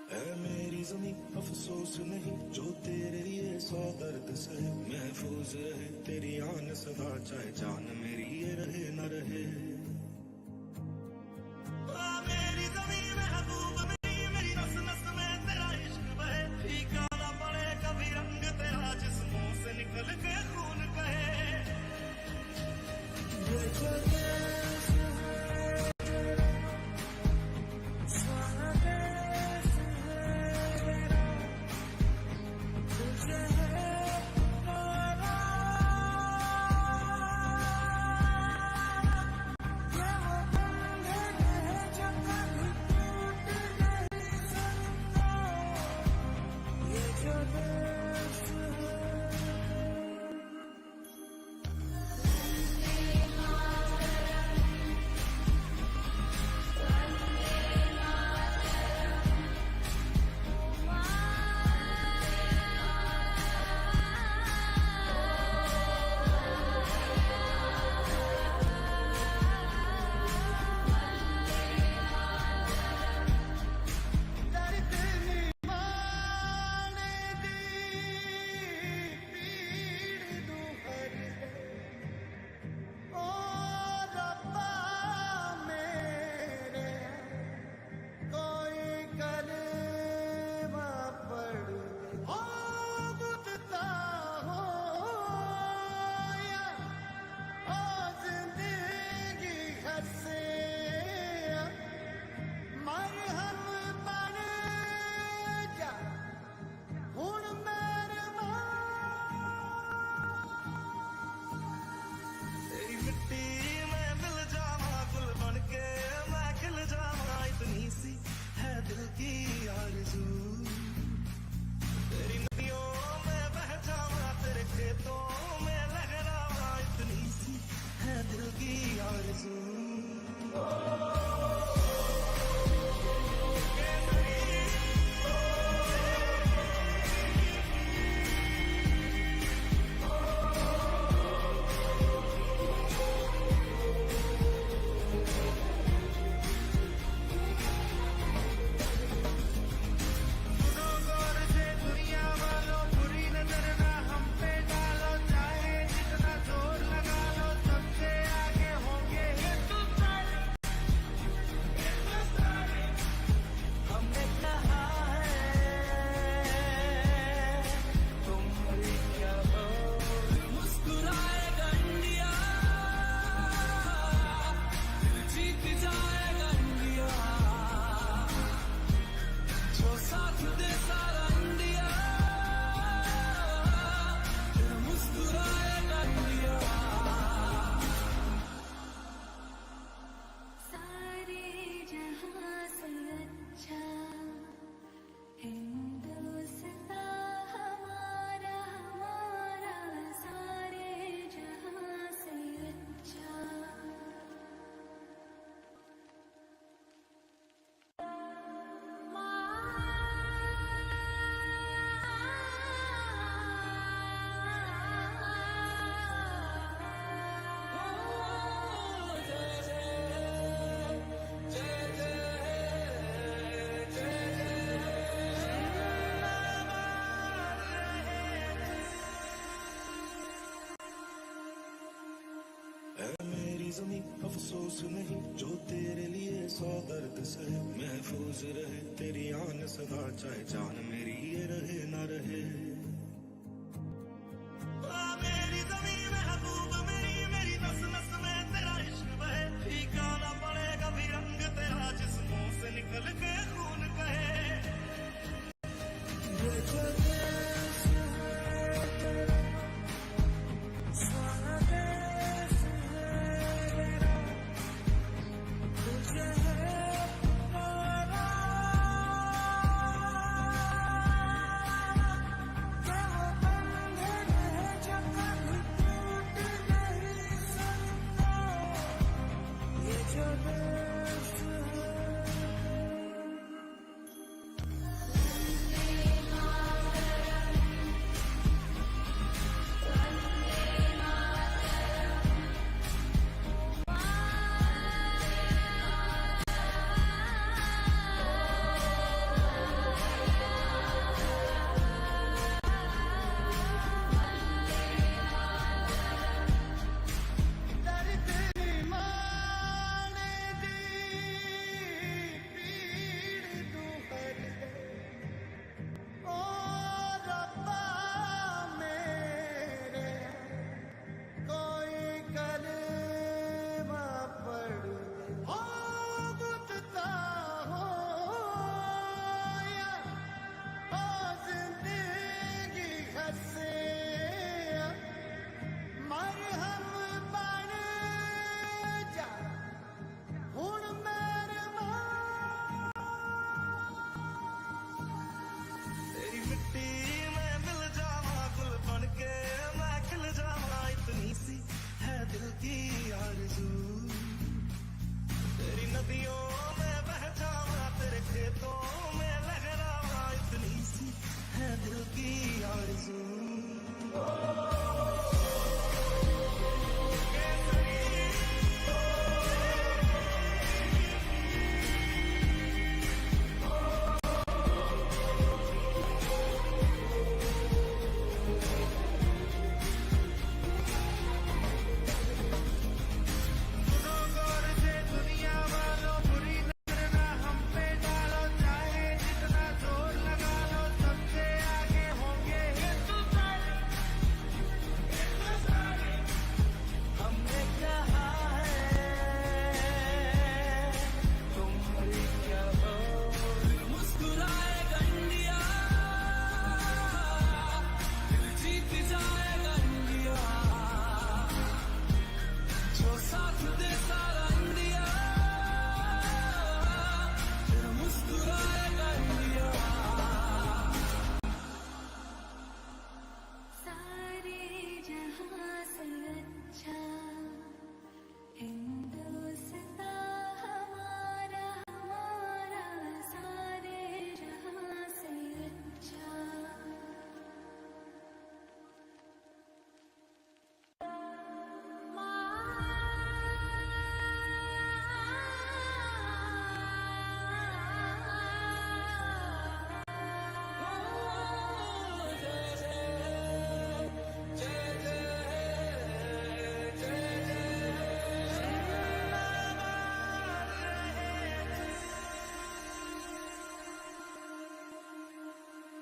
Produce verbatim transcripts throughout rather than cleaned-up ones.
ऐ मेरी ज़मीं, अफ़सोस नहीं जो तेरे लिए सौ दर्द सहे। महफूज़ रहे तेरी आन सदा, चाहे जान मेरी ये रहे ना रहे। ऐ मेरी ज़मीं महबूब मेरी, मेरी नस नस में तेरा इश्क बहे। फीका ना पड़े कभी रंग तेरा, जिस्मों से निकल के खून बहे। ओ रब्बा मेरे, कोई कलमा पढ़ हो, बुझता हो या, ओ जिंदगी हंसे, मरहम बन जा। हुण मेहरबान। तेरी मिट्टी में मिल जावा, गुल बन के मैं खिल जावा, इतनी सी है दिल की आरज़ू। तेरी नदियों में बह जावा, तेरे खेतों में लहरावा, इतनी सी है दिल की आरज़ू। सारे जहां से अच्छा हिंदुस्तां हमारा, हमारा सारे जहां से अच्छा। ऐ मेरी ज़मीं, अफ़सोस नहीं जो तेरे लिए सौ दर्द सहे। महफूज़ रहे तेरी आन सदा, चाहे जान मेरी ये रहे ना रहे। ऐ मेरी ज़मीं महबूब मेरी, मेरी नस नस में तेरा इश्क बहे। फीका ना पड़े कभी रंग तेरा, जिस्मों से निकल के खून बहे।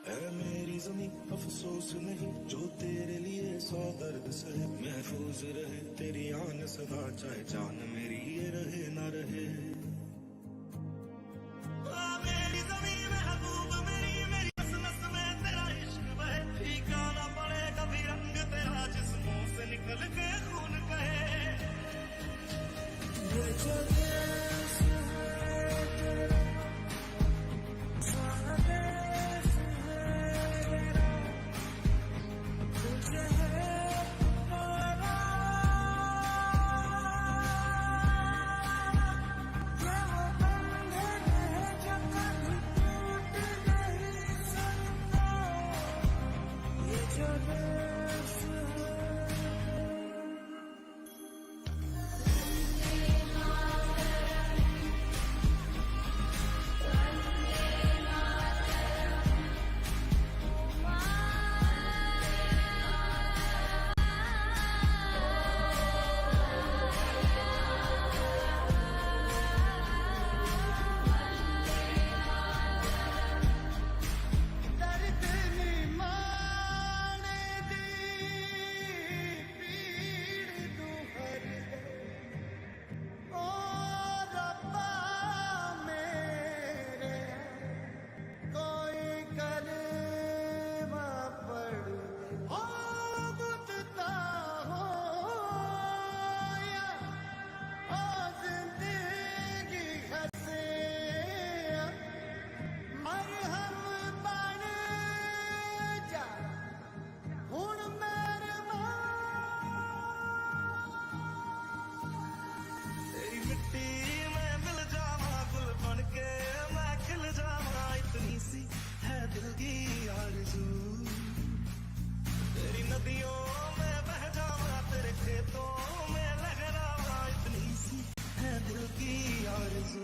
ऐ मेरी ज़मीं, अफ़सोस नहीं जो तेरे लिए सौ दर्द सहे। महफूज़ रहे तेरी आन सदा, चाहे जान मेरी ये रहे ना रहे। ऐ मेरी ज़मीं महबूब मेरी, मेरी नस नस में तेरा इश्क बहे। फीका ना पड़े कभी रंग तेरा, जिस्मों से निकल के खून कहे। ये जो देश है तेरा, सारा देश है मेरा, तुझे है पुकारा। ये वो बंधन है जो कभी टूट नहीं सकता, ये जो देश है। ओ रब्बा मेरे, कोई कलेमा पढ़ दे। ओ बुतता हो या ओ जिंदगी हंसे, मरहम बन जा। हुण मेरे मां। तेरी मिट्टी में मिल जावा, गुल बन के मैं खिल जावा, इतनी सी है दिल की आरज़ू। तेरी नदियों में बह जावा, तेरे खेतों में लहरावा, इतनी सी है दिल की आरज़ू।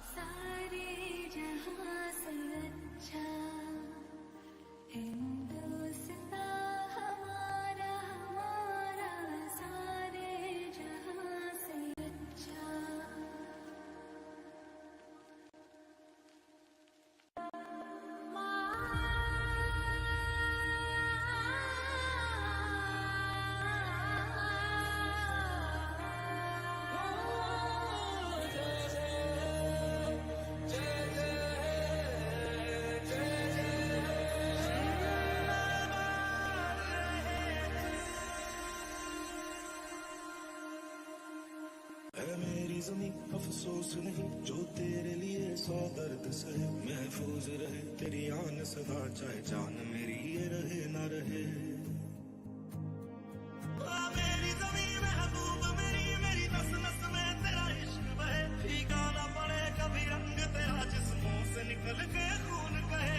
सारे जहां से अच्छा हिंदुस्तां हमारा, हमारा सारे जहां से अच्छा। ऐ मेरी ज़मीं, अफ़सोस नहीं जो तेरे लिए सौ दर्द सहे। महफूज़ रहे तेरी आन सदा, चाहे जान मेरी ये रहे ना रहे। ऐ मेरी ज़मीं महबूब मेरी, मेरी नस नस में तेरा इश्क बहे। फीका ना पड़े कभी रंग तेरा, जिस्मों से निकल के खून कहे।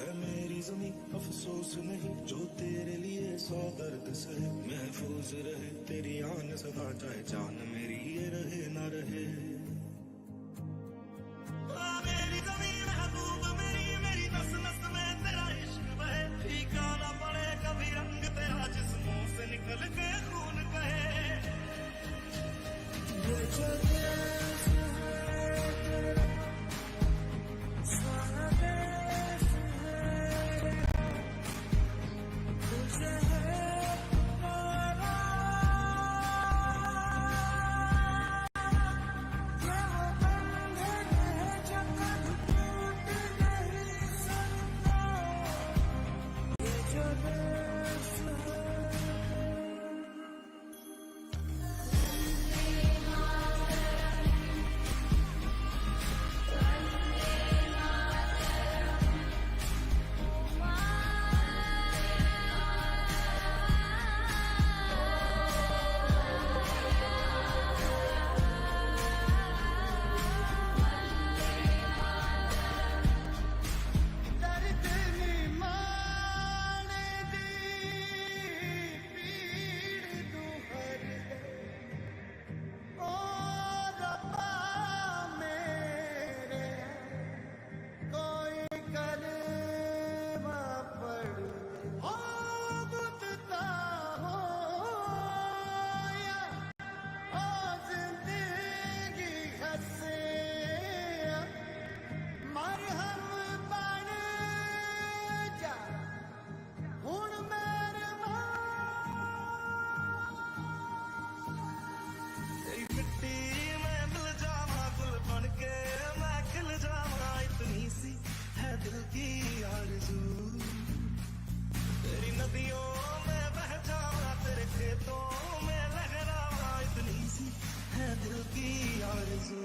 ऐ मेरी ज़मीं, अफ़सोस नहीं जो तेरे लिए सौ दर्द सहे, महफूज़ रहे तेरी आन सदा, चाहे जान मेरी ये रहे ना रहे। ऐ मेरी ज़मीं महबूब मेरी, मेरी नस नस में तेरा इश्क बहे, फीका ना पड़े कभी रंग तेरा, जिस्मों से निकल के खून बहे। ये जो देश है तेरा, तेरी मिट्टी में मिल जावा, गुल बन के मैं खिल जावा, इतनी सी है दिल की आरज़ू। तेरी नदियों में बह जावा, तेरे खेतों में लहरावा, इतनी सी है दिल की आरज़ू।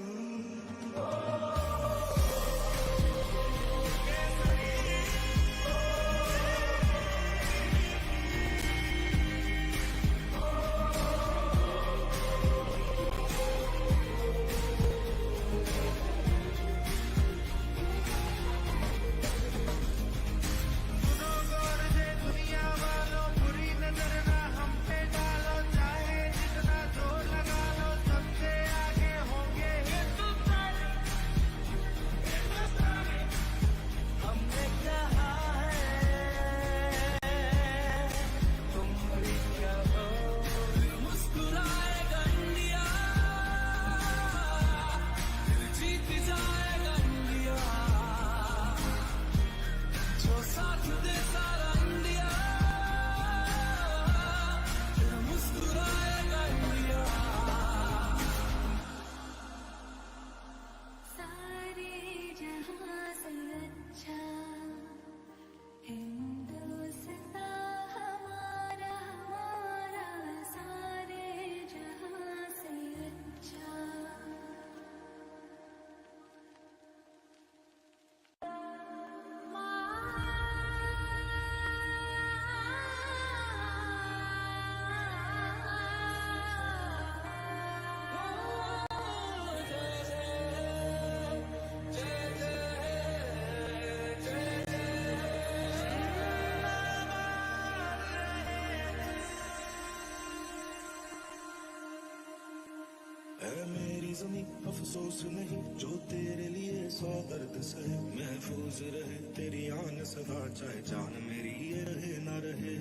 ऐ मेरी ज़मीं, अफ़सोस नहीं जो तेरे लिए सौ दर्द सहे, महफूज़ रहे तेरी आन सदा, चाहे जान मेरी ये रहे ना रहे।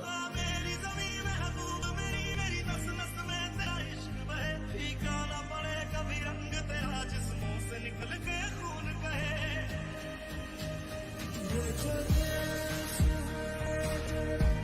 ऐ मेरी ज़मीं महबूब मेरी, मेरी नस नस में तेरा इश्क बहे, फीका ना पड़े कभी रंग तेरा, जिस्मों से निकल के खून बहे। ये जो देश है तेरा,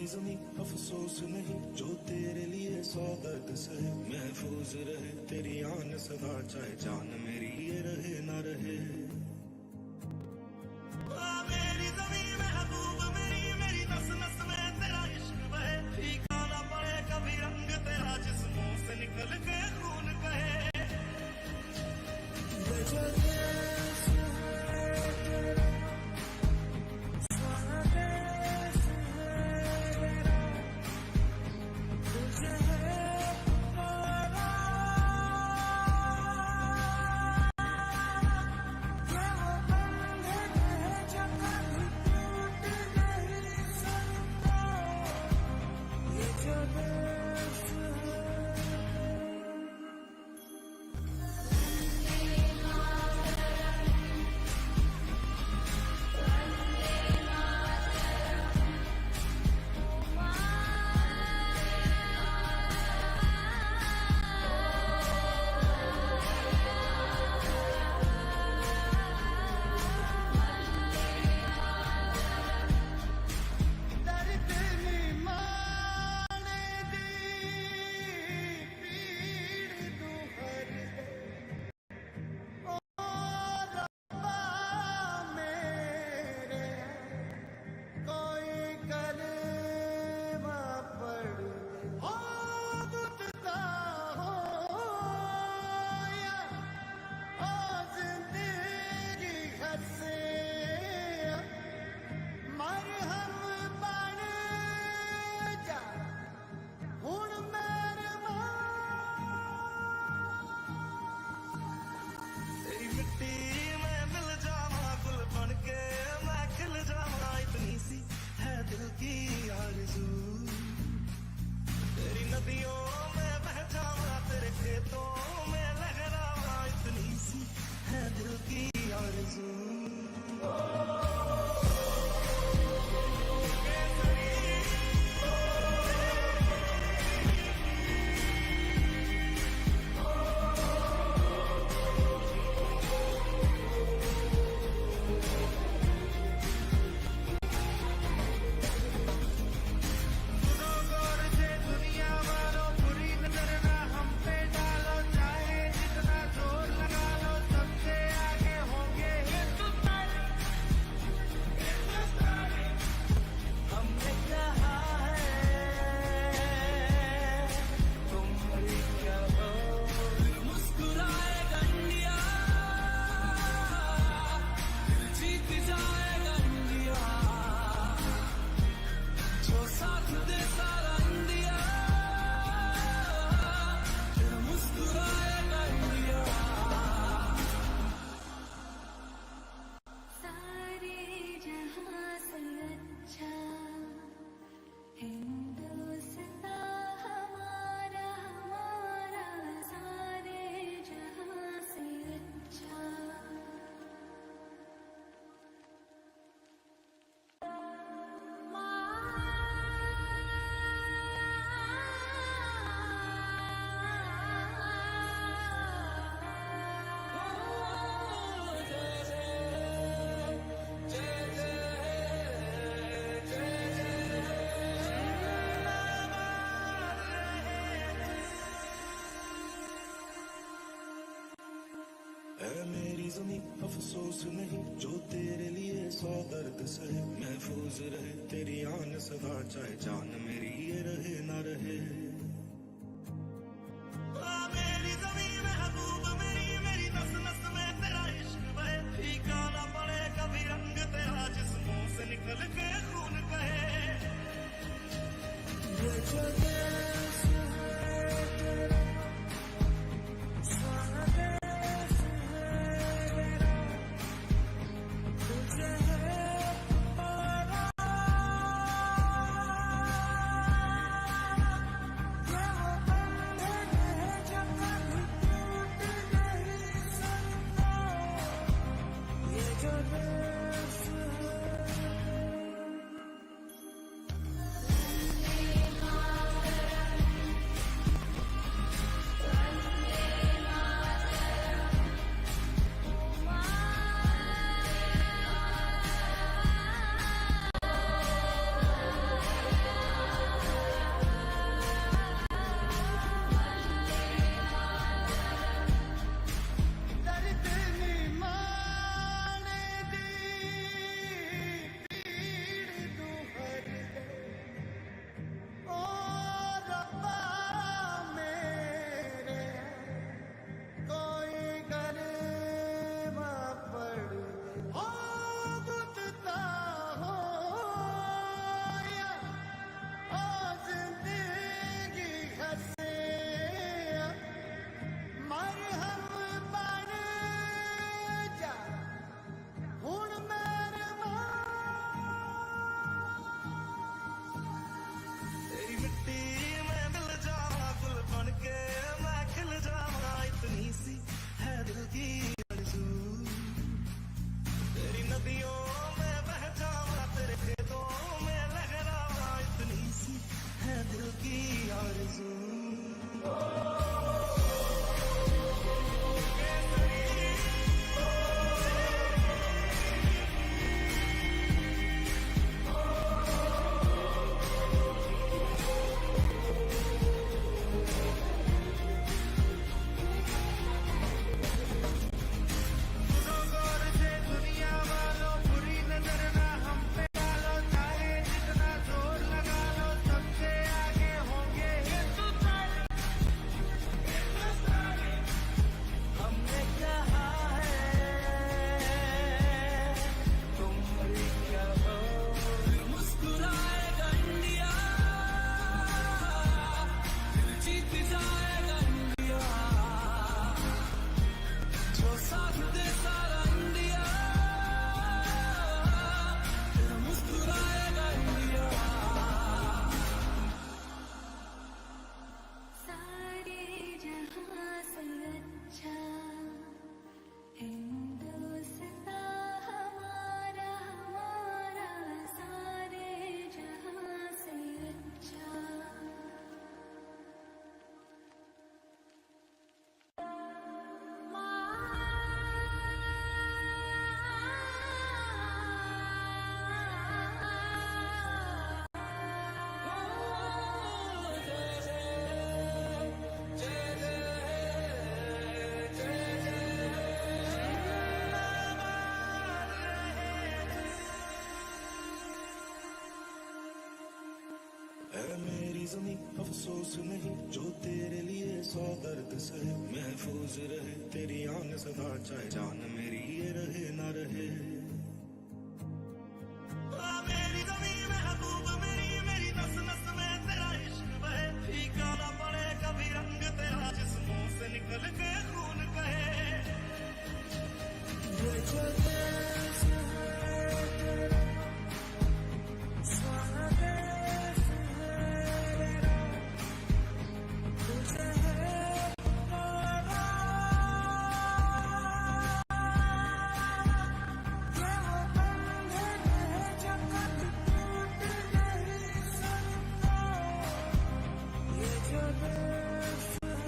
जमीं अफसोस नहीं जो तेरे लिए सौ दर्द सहे, महफूज रहे तेरी आन सदा, चाहे जान मेरी ये रहे ना रहे। आ मेरी जमीं महबूब मेरी, मेरी नस नस में तेरा इश्क बहे, फीका ना पड़े कभी रंग तेरा, जिस्मों से निकल के खून बहे। कोई कलमा पढ़ हो, गुदता हो या, ओ जिंदगी हंसे, मरहम बन जा। हुण मेरे मां तेरी मिट्टी में मिल जावा, गुल बन के मैं खिल जावा, इतनी सी है दिल की आरज़ू। तेरी नदियों में बह जावा, तेरे खेतों में लहरावा, इतनी सी है दिल की आरज़ू। सारे जहां से अच्छा हिंदुस्तां हमारा, हमारा, सारे जहां से अच्छा। ऐ मेरी ज़मीं, अफ़सोस नहीं जो तेरे लिए सौ दर्द सहे। महफूज़ रहे तेरी आन सदा, चाहे जान मेरी ये रहे ना रहे। ऐ मेरी ज़मीं महबूब मेरी, मेरी नस नस में तेरा इश्क बहे। फीका ना पड़े कभी रंग तेरा, जिस्मों से निकल के खून बहे। ये जो देश है तेरा, अफसोस नहीं जो तेरे लिए सौ दर्द सहे, महफूज रहे तेरी आन सदा, चाहे जान मेरी ये रहे ना रहे। मेरी जमीन महबूब मेरी, मेरी नस नस में तेरा इश्क बहे, फीका ना पड़े कभी रंग तेरा, जिस्मों से निकल के खून कहे। ये जो देश है तेरा, स्वादेश है तेरा, तुझे है पुकारा। ये वो बंधन है जो कभी टूट नहीं सकता। ये जो देश है।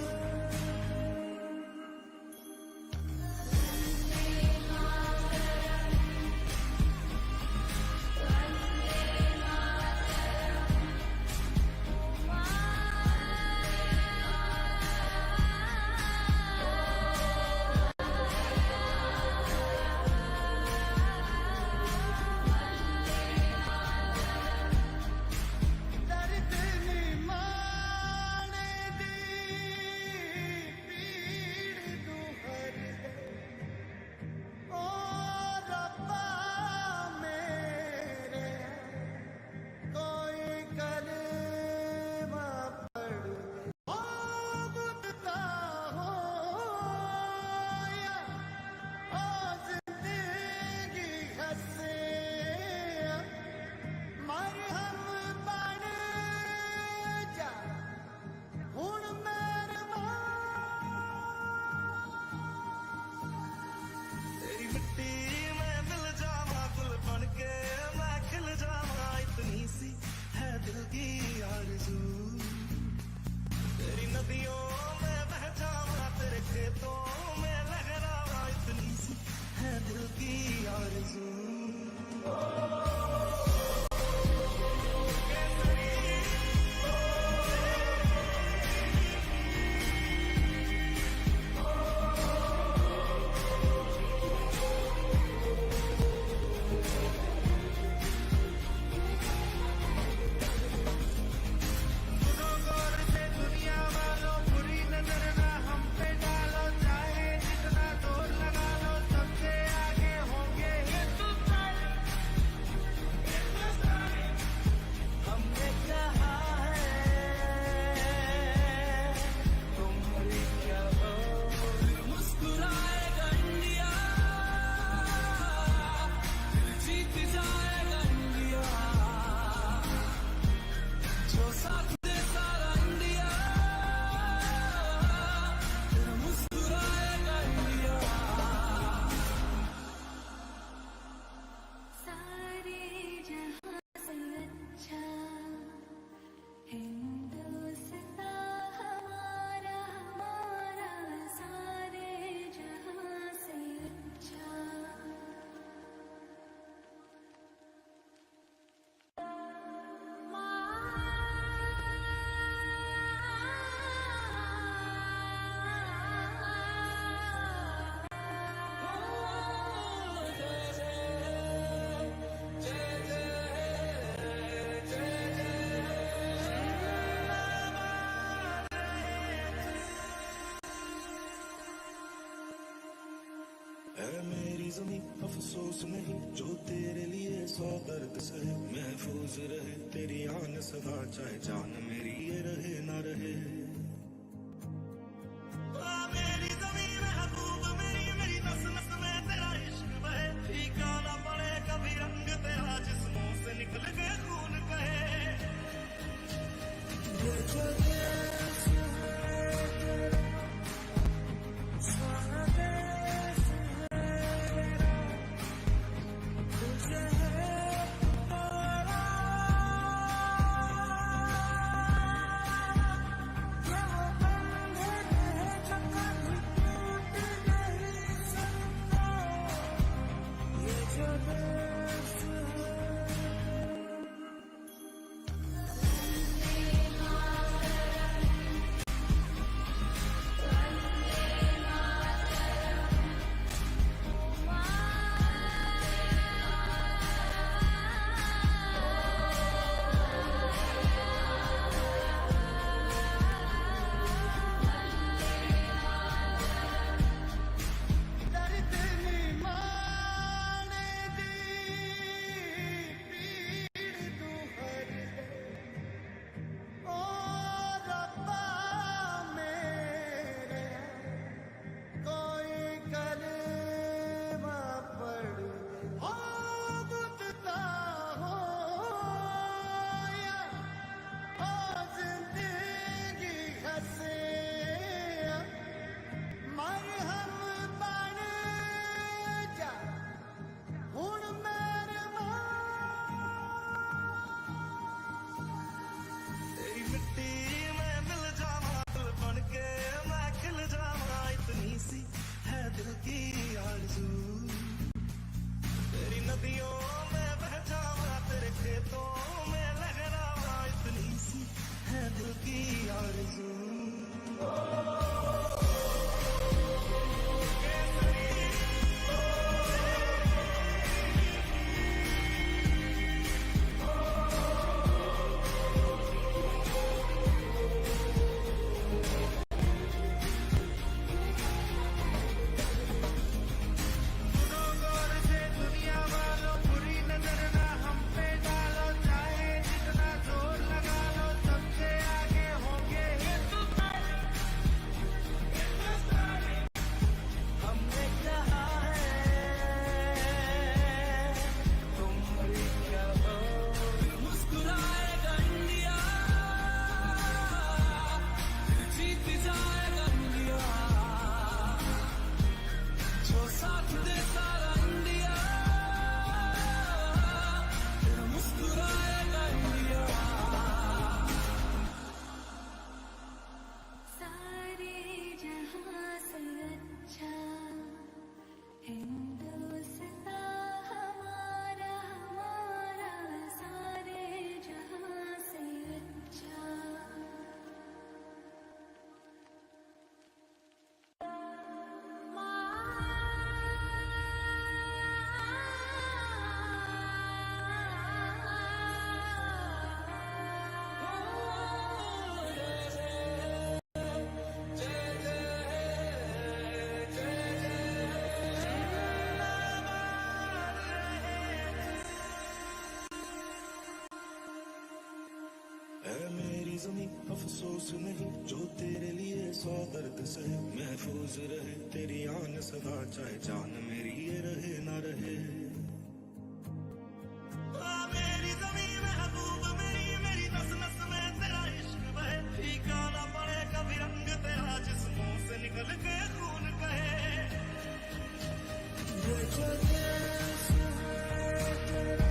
ओ रब्बा मेरे, कोई कलेमा पढ़ दे। ओ बुता हो या, ओ जिंदगी हंसे, मरहम बन जा। हुण मेहरबान। तेरी मिट्टी में मिल जावा, गुल बन के मैं खिल जावा, इतनी सी है दिल की आरज़ू। तेरी नदियों में बह जावा, तेरे खेतों में लहरावा, इतनी सी है दिल की आरज़ू। ऐ मेरी ज़मीं, अफ़सोस नहीं जो तेरे लिए सौ दर्द सहे, महफूज़ रहे तेरी आन सदा, चाहे जान मेरी ये रहे ना रहे। ऐ मेरी ज़मीं महबूब मेरी, मेरी नस नस में तेरा इश्क बहे, फीका ना पड़े कभी रंग तेरा, जिस्मों से निकल के खून बहे। ये जो देश है तेरा, अफसोस नहीं जो तेरे लिए सौ दर्द सहे, महफूज रहे तेरी आन सदा, चाहे जान मेरी ये रहे ना रहे। आ मेरी ज़मीन महबूब मेरी, मेरी नस नस में तेरा इश्क बहे, फीका ना पड़े कभी रंग तेरा जिस्मों से निकल के खून कहे। ये जो देश है तेरा,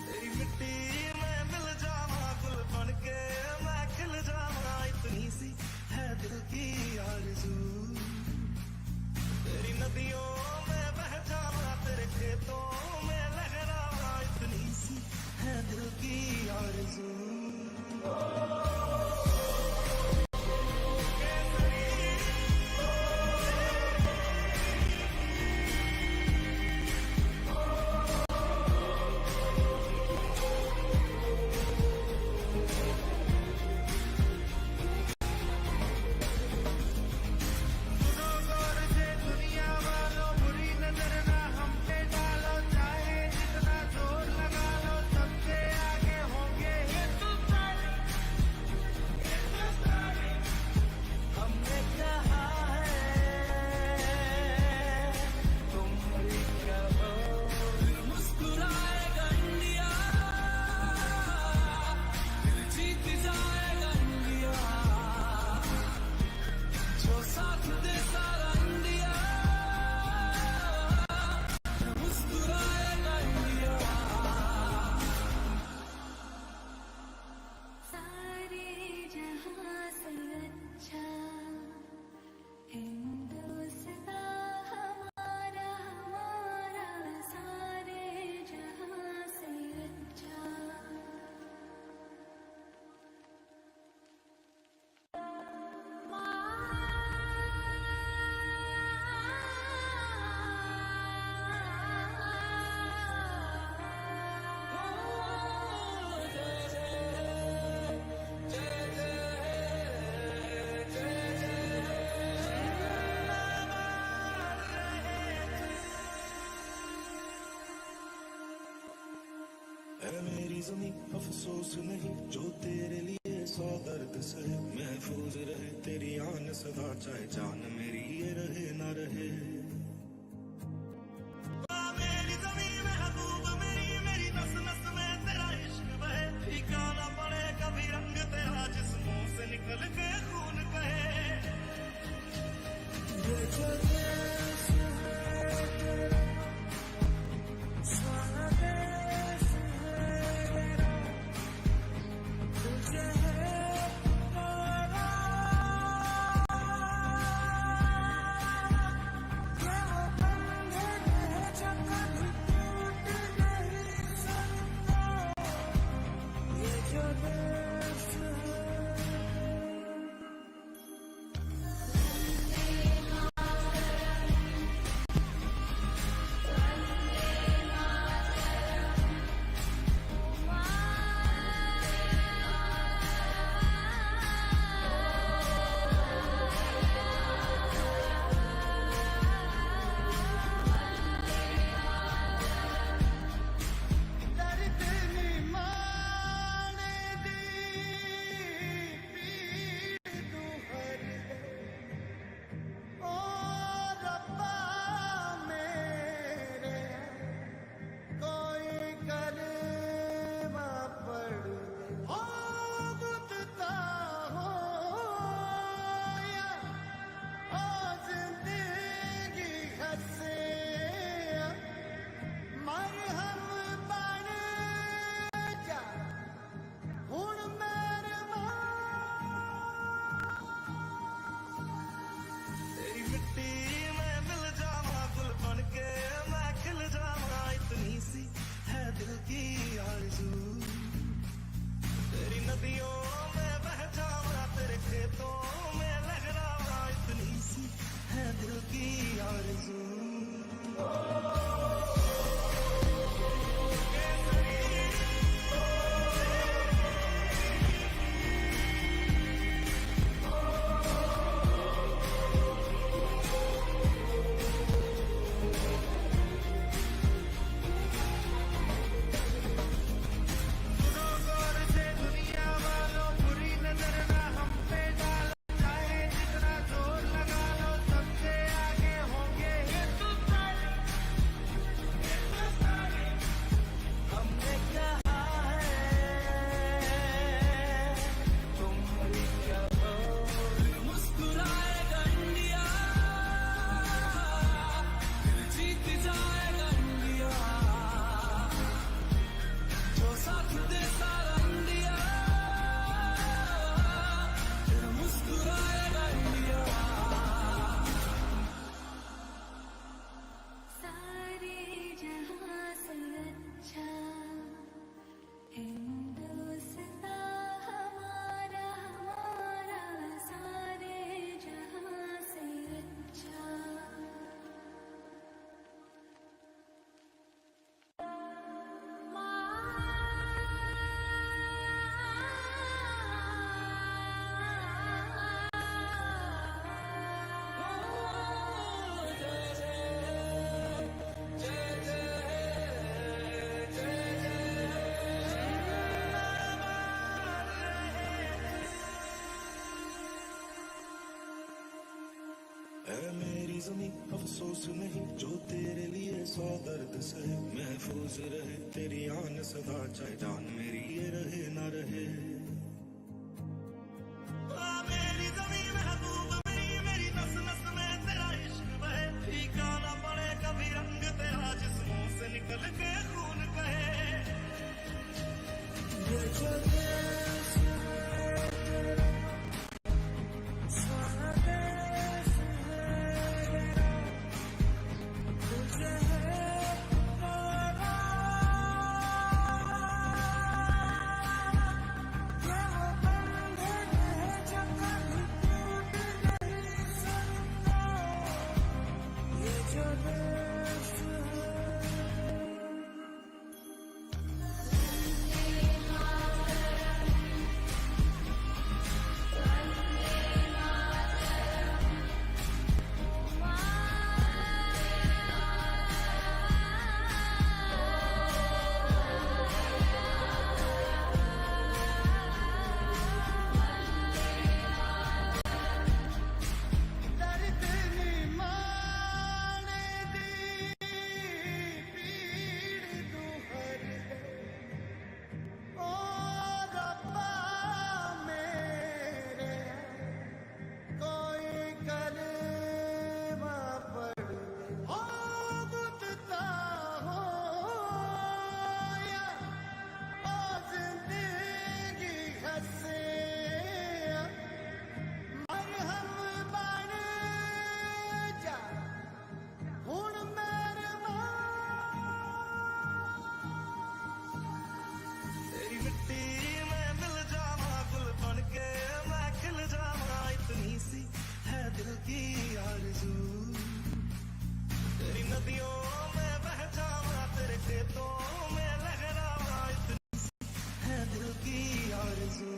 तेरी मिट्टी में मिल जावा, गुल बन के मैं खिल जावा, इतनी सी है दिल की आरज़ू। तेरी नदियों में बह जावा, तेरे खेतों में लहरावा, इतनी सी है दिल की आरज़ू। ऐ मेरी ज़मीं, अफसोस नहीं जो तेरे लिए सौ दर्द सहे, महफूज रहे तेरी आन सदा, चाहे जान मेरी ये रहे ना रहे। ऐ मेरी ज़मीं महबूब मेरी, मेरी नस नस में तेरा इश्क बहे, फीका ना पड़े कभी रंग तेरा, जिस्मों से निकल के खून कहे। ये जो देश है तेरा, अफसोस नहीं जो तेरे लिए सौ दर्द सहे, महफूज रहे तेरी आन सदा, चाहे जान मेरी ये रहे ना रहे। आ मेरी ज़मीं महबूब मेरी, मेरी नस नस में तेरा इश्क बहे, फीका ना पड़े कभी रंग तेरा जिस्मों से निकल के खून कहे। ये जो देश है तेरा, कोई कलमा पढ़ हो गुदता हो या ओ जिंदगी हंसे मरहम बन जा। हुण मेहरबान। तेरी मिट्टी में मिल जावा, गुल बन के मैं खिल जावा, इतनी सी है दिल की आरज़ू। तेरी नदियों में बह जावा, तेरे खेतों में लहरावा, इतनी है दिल की आरज़ू।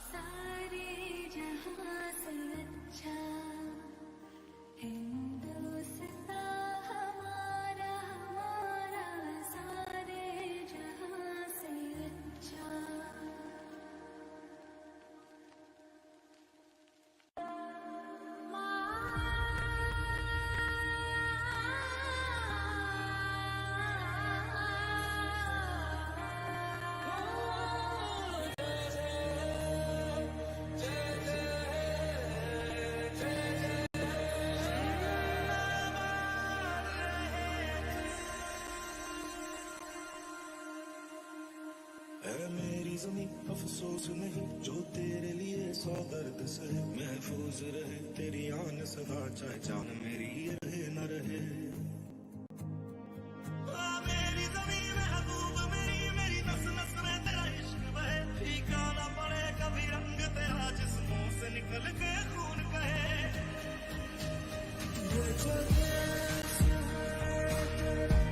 सारे जहां से अच्छा हिंदुस्तां हमारा, हमारा सारे जहां से अच्छा। ऐ मेरी ज़मीं, अफसोस नहीं जो तेरे लिए सौ दर्द सहे, महफूज रहे तेरी आन सदा, चाहे जान मेरी ये रहे ना रहे। आ मेरी ज़मीं महबूब मेरी, मेरी नस नस में तेरा इश्क बहे, फीका ना पड़े कभी रंग तेरा जिस्मों से निकल के खून कहे। ये जो देश है तेरा,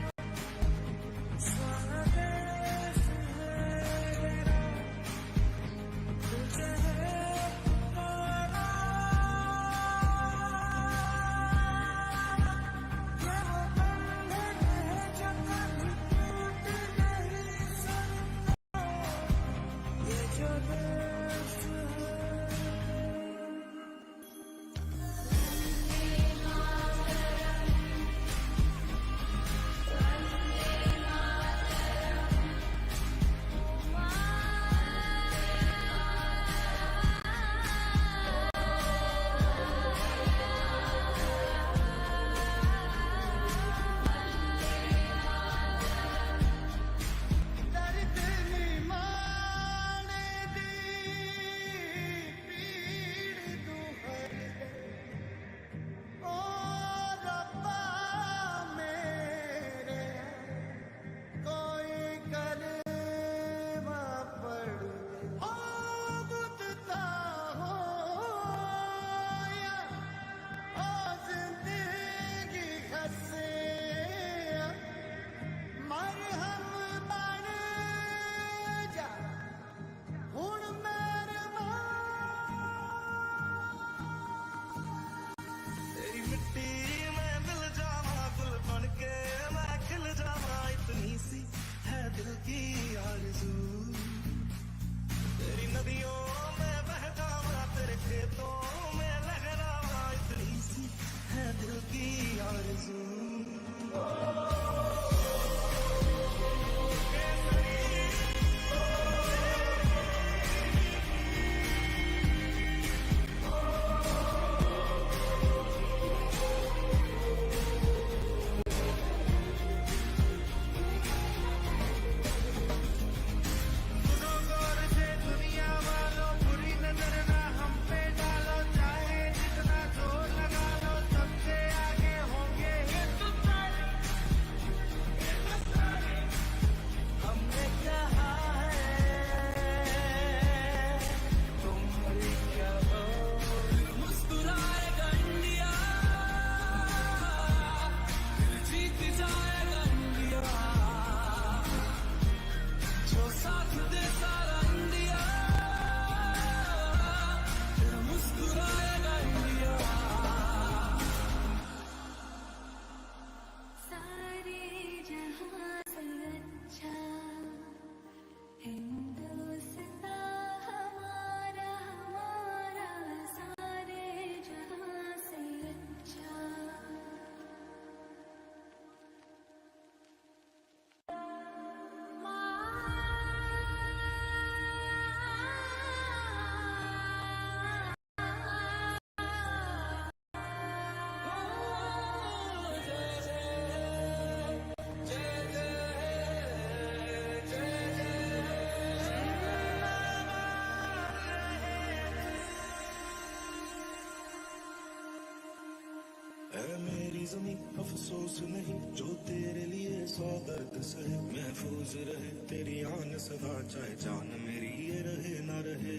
जमीन अफसोस नहीं जो तेरे लिए सौ दर्द सहे। महफूज रहे तेरी आन सदा, चाहे जान मेरी ये रहे ना रहे।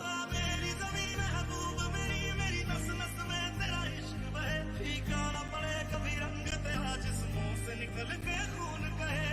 आ मेरी जमीन महबूब मेरी, मेरी नस नस में तेरा इश्क बहे। फीका ना पड़े कभी रंग तेरा, जिस्मों से निकल के खून कहे।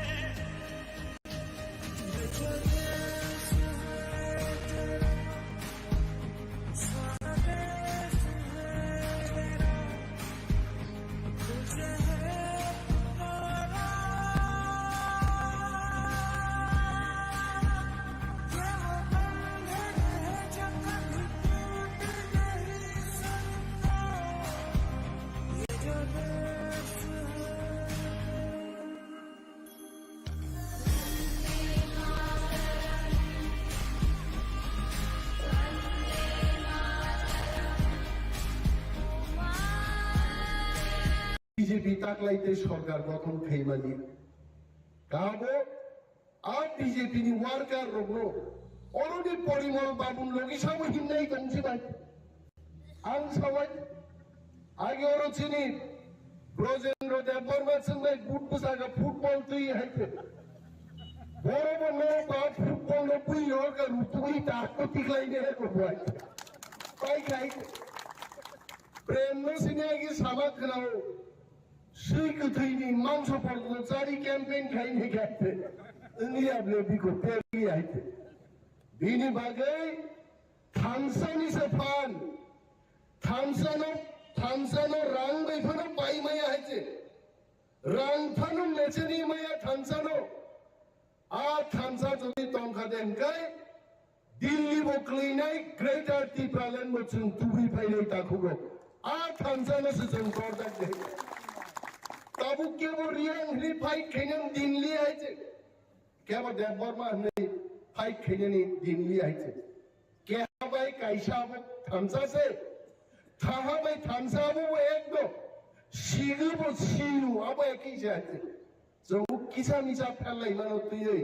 B J P taklai tei sorkar gothon khaimani kabo a B J P ni worker rokno oroni Porimol Babun logi samo himnai tongsi bai. Ang sabai agi oro chini Brojendra Debbarma chwngbai but bwsaka football twi hai khe. Boro bo no ba football no bui yorka rutui ta ko tiklai ne ko buai. Pai khai. Prem no sini agi sama khnao. Sui kwthwini mangso porno chari campaign khai ne khai te. Wngya ble biko peli hai te. Bini bagwi thamsani se phan. Thamsano, thamsano rang bai phano pai maya hai se. Rang phano mecheni maya thamsano. A thansa jodi tongkha de hwnkhe, Delhi bo kwlwinai Greater Tipraland bo chwng tubui phainai takhukrok. A thansano se chwng torjak de. Tabuk kebo Riyang hwnwi fight khainani Delhi hai se. Kebo Debbarma hwnwi fight khainani Delhi hai se. Keha bai kaisa abo thansa se. Thaha bai thansa abo bo ekdo. Sigu bo siu abo ekhi se hai se. Chwng kisa misa pherlaimano twiwi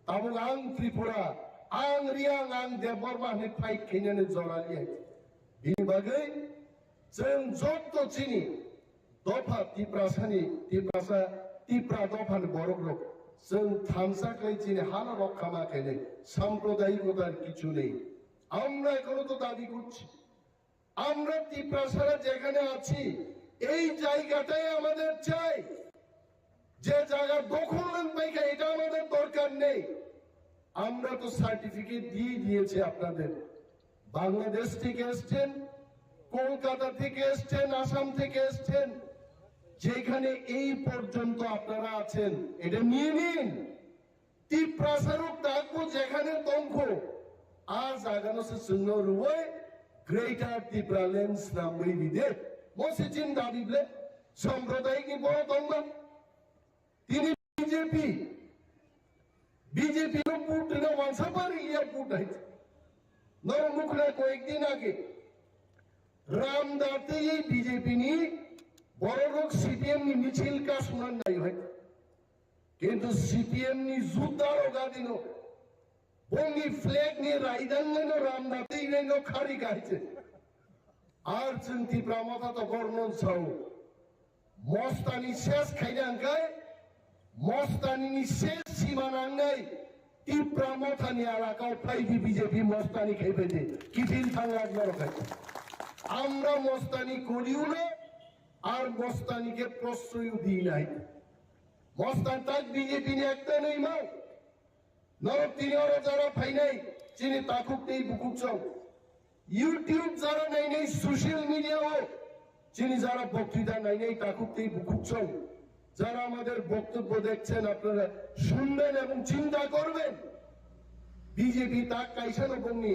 tabuk ang Tripura, ang Riyang, ang Debbarma hwnwi fight khainani jora liya. Bini bagwi chwng jotto chini dopha Tiprasani, Tiprasa, Tipra dophani borokrok chwng thamsa khlai chini hano rokha ma khainai, samprodayikotar kichu nei. Amra ekhono to dabi korchi. আমরা তিপ্রাসারা যেখানে আছি, এই জায়গাটাই আমাদের চাই। যে জায়গা দখল পাইকা, এটা আমাদের দরকার নেই। আমরা তো সার্টিফিকেট দিয়ে দিয়েছি আপনাদের। বাংলাদেশ থেকে এসছেন, কলকাতা থেকে এসছেন, আসাম থেকে এসছেন, যেখানে এই পর্যন্ত আপনারা আছেন, এটা নিয়ে নিন। Tiprasarok takbo jekhane tongkho, a jagano se chwngno rwui Greater Tipraland snamwi ride. Mo se chini dabi ble, samprodayikni borok tongma. Tini B J P, B J P no vote rina wansa pari liya vote hai. Norok nukla koyekdin age. Ram datwi B J P ni borok C P M ni michil kasuna nai hai. Kintu C P M ni juda rok adino bongni flag ni raidang no ram datwi no khari kahise. Ar chwng Tipra Motha to gornon sao. Mostani ses khaina hwnkhe Mostani ni ses sima nangnai Tipra Motha ni alaka o phai di B J P mostani khai phai di. Kiphil thang lak norok hai. Amra mostani koriu na ar mostani ke prosroyu di nai. Mostan tak B J P ni ekta nai mau. Norok tini oro jara phainai chini takhuk tei bukhuk chong. YouTube jara nainai social media o chini jara বক্তৃতা nainai takhuk tei bukhuk chong. যারা আমাদের বক্তব্য দেখছেন আপনারা শুনবেন এবং চিন্তা করবেন। BJP tak kaisa no bongni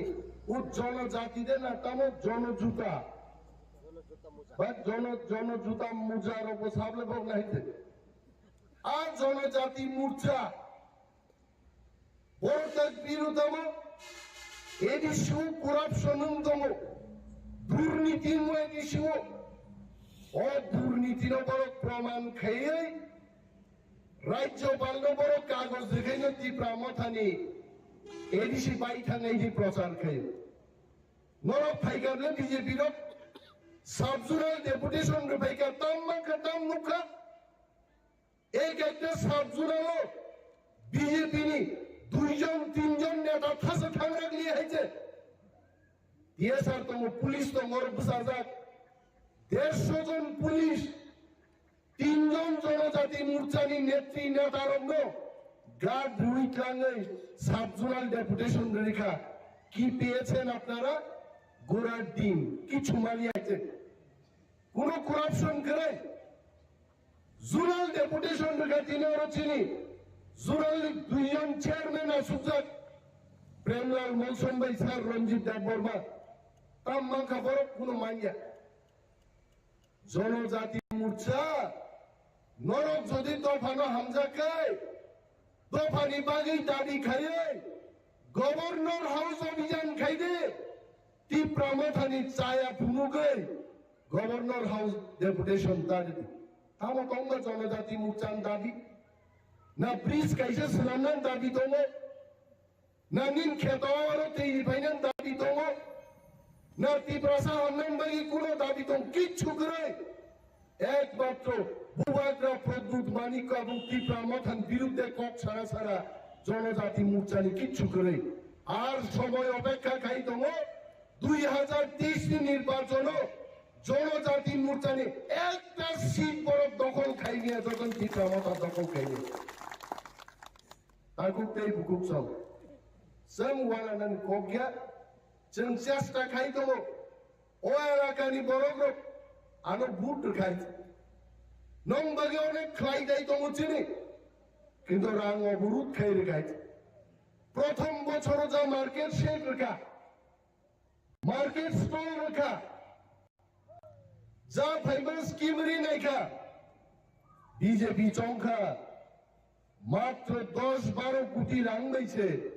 o jonojati de na tamo jonojuta. Ba jono, jonojuta muja rok bo sable bok naite. A jonojati morcha. Borok tak bini tamo A D C o corruption wng tongo, durniti wng A D C o. O durniti no borok proman khaiwi Rajyopal no borok kagoj rwkhaino Tipra Mothani A D C bai thangnaini prochar khaio. Norok phaikha bwle B J P rok Sub-zonal deputation rwphaikha, tam mankha, tam nukha. Ek ekta sub-zonal-o B J P ni duijon, tinjon neta thasa thangrak liya hai je. T S R tongo, police tongo, oro bwsajak. Dersho jon police, tinjon Jonojati Morchani netri netarokno guard rwi tlangwi sub-zonal deputation rwkha. Ki peyechan apnara? Gorar din, kichu maliya hai je. Kuno corruption kwrwi. Zonal deputation rwkha tini oro chini. Zonal ni duijon chairman asukjak. Premlal Molsom bai sir Ranjit Debbarma. Tam mankha borok kuno manya. Jonojati Morcha, norok jodi dophano hamjak khai, dophani bagwi dabi khaiwi, Governor House obhijan khaidi, Tipra Mothani chaya phunugwi, Governor House deputation ta ridi. Tamo tongma Jonojati Morchani dabi? Na bridge kaisa swnamnani dabi tongo? Na nini kheto oro twi riphainani dabi tongo? Na Tiprasa hamnani bagwi kuno dabi tong? Kichu kwrwi. Ekmatro Bubagra Pradyut Manik Kabung Tipra Mothani birudde kok sara sara Jonojati Morchani kichu kwrwi. Ar somoy opekha khai tongo, dui hajar teis ni nirbachono Jonojati Morchani ekta seat borok dokhol khailiya, joton Tipra Motha dokhol khailiya. Takhuk tei bukhuk song. Chwng uananani kok ya, chwng chesta khai tongo. O elakani borokrok ano vote rwkhai. Nwng bagwi onek khlai dai tongo chini, kintu rang oborot khai rwkhai. Prothom bochoro ja market shed rwkha, market stall rwkha, ja phaima scheme ri naikha, B J P chongkha, matro dos baro koti rang bai se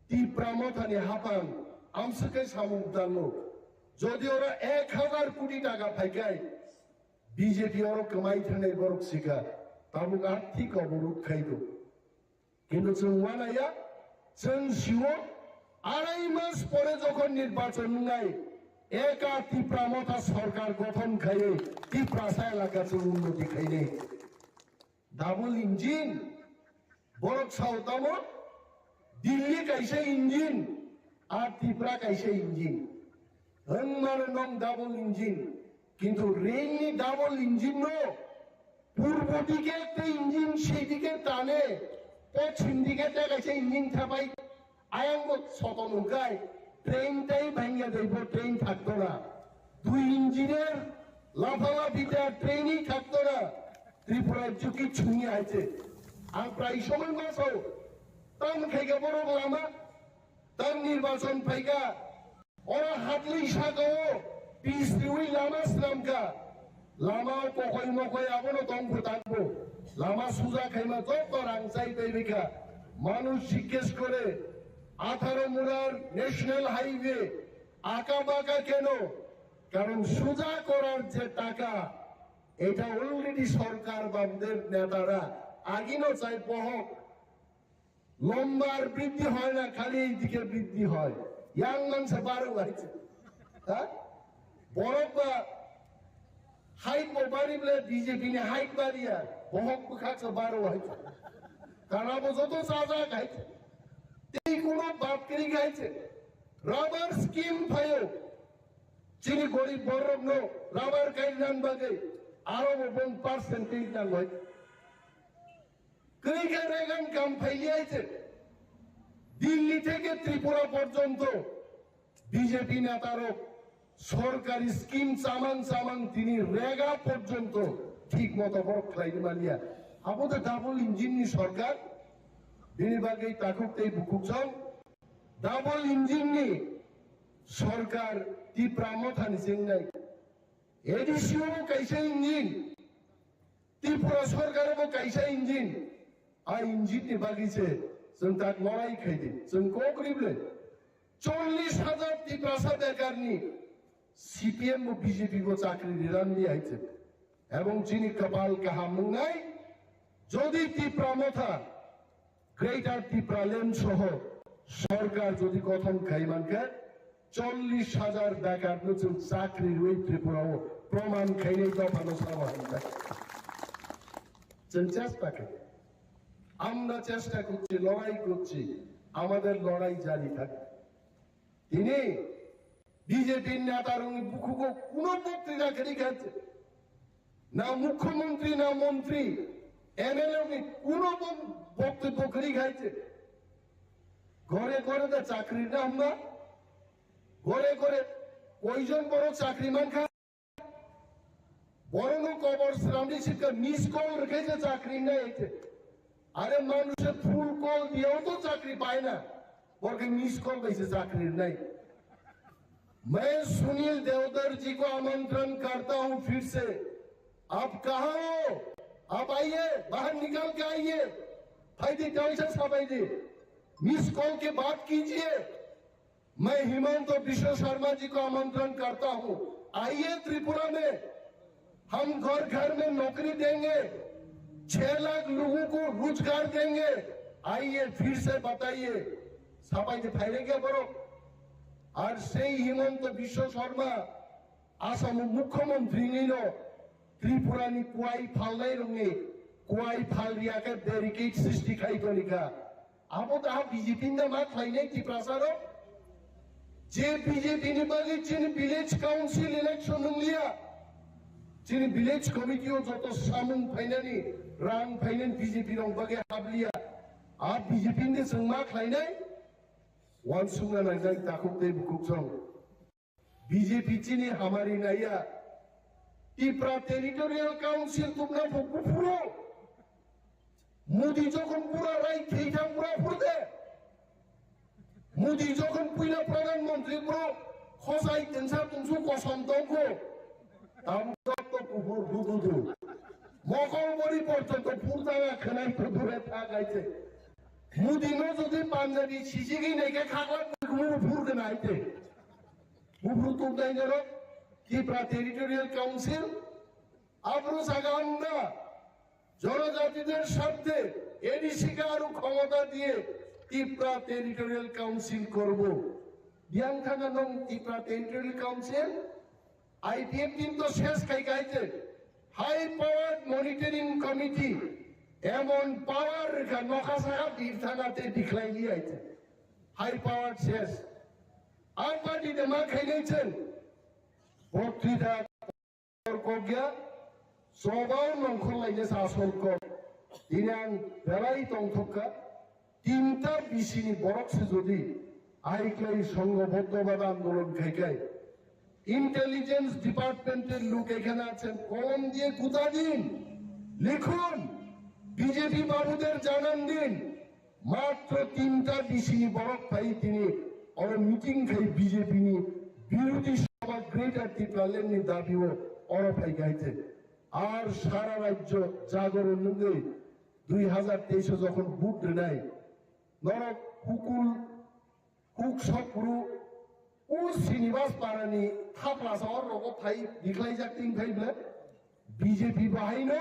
Tipra Mothani hapang amswk khe samung tango. Jodi oro ek hazar koti taka phaikai, B J P oro kwmai thangnai borok sikha, tabuk arthik oborot khai do. Kintu chwng uanaya, chwng sio, arai mas pore jokhon nirbachon wngnai, eka Tipra Motha sorkar gothon khaiwi Tiprasa elaka chwng unnoti khainai. Double engine, borok sao tamo, Delhi kaisa engine, ar Tipra kaisa engine. Hwnmano nwng double engine, kintu rail ni double engine no purbo dike ekta engine, sei dike tane, pochim dike ta kaisa engine thapai, ayang bo soto nungkai, train tai bhangya dai bo train thakto na. Dui engineer lapha laphi ta train hi thakto na. Tripura juki chungi hai se. Ang prai somoi ma sao, tam khai ka borok lama, tam nirbachon phaika. Oro hatli saka o pis riwi lama swnamkha. Lama o pokoi mokoi abono tong phutakbo. Lama suja khaima joto rang chai tei bikha. Manush jiggesh kore, আঠারো murar national highway aka baka keno? Karon suja korar je taka, eta already sorkar bamder netara agino chai bohok. লম্বার বৃদ্ধি হয় না, খালি এইদিকে বৃদ্ধি হয়। ইয়াং মানসে বারো হয়েছে, হ্যাঁ? বরফ বা হাইট বাড়ি বলে বিজেপি নে হাইট বাড়িয়া, বহক বুখাকসে বারো হয়েছে। কারণ আবো যত চা চা খাইছে, এই কোনো বাপ কেরি খাইছে। রাবার স্কিম ফাইও, চিনি গরিব বড় নো রাবার কাইনান বাগে আরো বন পার্সেন্টেজ না হয়। Kwrwi khe Reagan kam phailiya hai se. Delhi theke Tripura porjonto B J P netarok sorkari scheme chamang chamang tini rega porjonto thik moto borok khlaini maliya. Abo de double engine ni sorkar. Bini bagwi takhuk tei bukhuk chong. Double engine ni sorkar Tipra Mothani chengnai. A D C o bo kaisa engine. Tripura sorkar bo kaisa engine, a engine ni bagwi se chwng tak lorai khai di, chwng kok rible. Chollish hajar Tiprasa bekar ni C P M bo B J P bo chakri riran ni hai se. Ebong chini kapal kaham wngnai, jodi Tipra Motha Greater Tipraland soho sorkar jodi gothon khai mankhe, চল্লিশ হাজার বেকার নতুন চাকরি রয়ে ত্রিপুরাও প্রমাণ খাইনি দফানো সভা হইতে। চেষ্টা খাই। আমরা চেষ্টা করছি, লড়াই করছি, আমাদের লড়াই জারি থাকবে। তিনি বিজেপির নেতার উনি বুকুকো কোনো বক্তৃতা করি গেছে, না মুখ্যমন্ত্রী, না মন্ত্রী, এমএলএ উনি কোনো বক-, বক্তব্য করি গেছে। ঘরে ঘরে তো চাকরি না আমরা, ঘরে ঘরে কয়জন বড় চাকরি মানখা, বড় লোক কবর শ্রামনি শিক্ষা মিস কল রেখেছে চাকরি নেই। আরে মানুষের ফুল কল দিয়েও তো চাকরি পায় না, বরকে মিস কল দিয়েছে চাকরি নেই। मैं सुनील देवधर जी को आमंत्रण करता हूं फिर से। आप कहाँ हो? आप आइए, बाहर निकल के आइए। भाई जी, कैसे साहब, भाई जी, मिस कॉल के बात कीजिए। मैं हिमंत बिश्व शर्मा जी को आमंत्रण करता हूं, आइए त्रिपुरा में, हम घर घर में नौकरी देंगे, छह लाख लोगों को रोजगार देंगे। आइए फिर से बताइए, সাবাইতে ফাইলে গিয়া বড়। আর সেই হিমন্ত বিশ্ব শর্মা আসাম মুখ্যমন্ত্রী নিল, ত্রিপুরানি কুয়াই ফালনাই রঙে কুয়াই ফাল রিয়াকে ব্যারিকেড সৃষ্টি খাই তলিকা। Abo da B J P ni ma khlainai Tiprasa rok? Je B J P ni bagwi chini village council election wnglia, chini village committee o joto samung phainani, rang phainani B J P rok bagwi hablia. A B J P ni chwng ma khlainai? Wansukna nangjak takhuk tei bukhuk song. B J P chini hamari naiya. Tipra Territorial Council tubna bo buphuru. Modi jokhon pura rai thei thang pura phurde. Modi jokhon puila pradhan mantri bro khosai tensa tungsu kosom tongkho. Tam to buphur bududu. Mokol bori porjonto phurtanga khenai to dure tha gaite. Modi no jodi Punjabi sijigi neke khakla buphur khena aite. Buphuru tubnai norok Tipra Territorial Council, abro saga আমরা জনজাতিদের স্বার্থে এডিসি কে আরো ক্ষমতা দিয়ে Tipra territorial council করব। বিয়াং থাকা নং তিপ্রা টেরিটোরিয়াল কাউন্সিল আইপিএফ কিন্তু শেষ খাই গাইছে। হাই পাওয়ার মনিটরিং কমিটি এমন পাওয়ার রেখা নখা সারা বীর থানাতে ডিক্লাইন দিয়ে আইছে। High power শেষ। Ang party de ma khainai chwng. Boktrida kok ya, sobao nongkhor lainai sa sol kok. Tini ang belai tongthokka, tinta bisini borok se jodi aiklai songhoboddo bad andolon khaikai. Intelligence department er lok এখানে আছেন, কলম দিয়ে গুতা দিন, লিখুন, বিজেপি বাবুদের জানান দিন। Matro tinta bisini borok phai tini oro meeting khai B J P ni birodi sabha Greater Tipraland ni dabi o oro phai gaite. Ar sara rajyo jagoron wngwi dui hazar teis o jokhon vote rwnai norok hukul huk sokru O Srinivas Parani thapla sa or rogo phai dikhlaijak tin phai ble B J P bahaino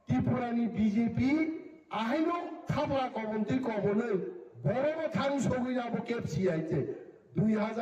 Tripurani B J P ahaino thapla kobon twi kobonwi borobo thang sogwi abo kep si aite dui hazar